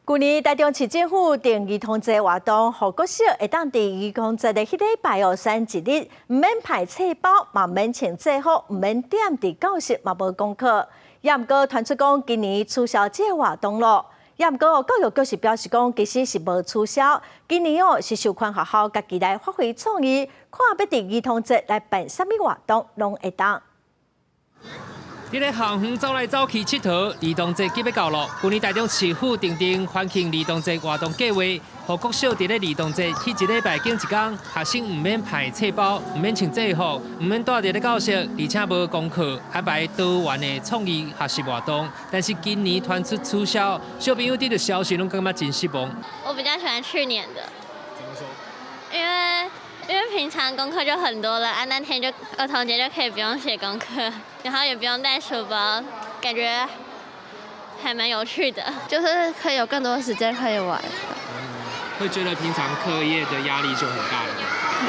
舊年台中市政府定兒童節活動，予國小會當佇兒童節的彼禮拜哦，選一日，毋免排冊包，嘛毋免穿制服，毋免踮佇教室，嘛無功課。也毋過傳出講今年取消這個活動咯。也毋過教育局是表示講，其實是無取消，今年哦是授權學校家己來發揮創意，看欲佇兒童節來辦啥物活動，攏會當。佇咧校園走來走去𨑨迌，兒童節急欲到咯。舊年台中市府訂定歡慶兒童節活動計劃，予國小佇咧兒童節彼一禮拜間一工，學生毋免排冊包，毋免穿制服，毋免蹛佇咧教室，而且無功課，安排多元的創意學習活動。但是今年傳出取消，小朋友得著消息攏感覺真失望。我比較喜歡去年的。怎麼說？因為平常功課就很多了，啊，那天就兒童節就可以不用寫功課，然後也不用帶書包，感覺還蠻有趣的，就是可以有更多時間可以玩。會覺得平常課業的壓力就很大了。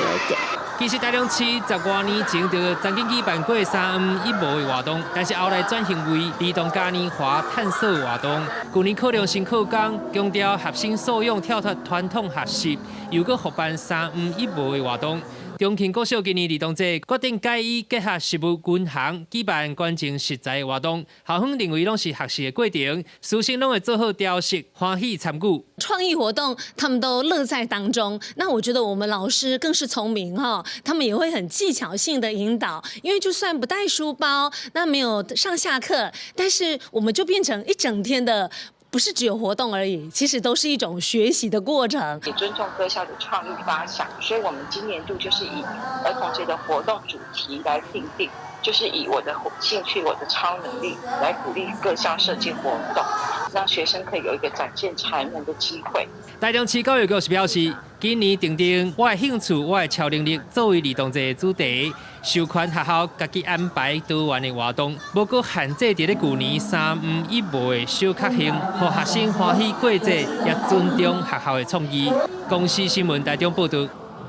有點。其實台中市十外年前就曾經舉辦過三毋一無的活動，但是後來轉型為兒童嘉年華探索活動。舊年課程新課綱強調學生素養跳脫傳統學習，又閣復辦三毋一無的活動。中慶國小今年兒童節決定改以結合食物銀行舉辦捐贈食材的活動，校方認為攏是學習的過程，師生攏會做好調適，歡喜參與。創意活動，他們都樂在當中。那我覺得我們老師更是聰明哈，他們也會很技巧性的引導，因為就算不帶書包，那沒有上下課，但是我們就變成一整天的。不是只有活動而已，其實都是一種學習的過程。也尊重各校的創意發想，所以我們今年度就是以兒童節的活動主題來訂定，就是以我的興趣、我的超能力來鼓勵各校設計活動，讓學生可以有一個展現才能的機會。台中市教育局是表示，今年訂定我的興趣、我的超能力作為兒童節的主題，授權學校家己安排多元的活動，無閣限制佇咧舊年三毋一無的小確幸，予學生歡喜過節，也尊重學校的創意。公視新聞台中報導。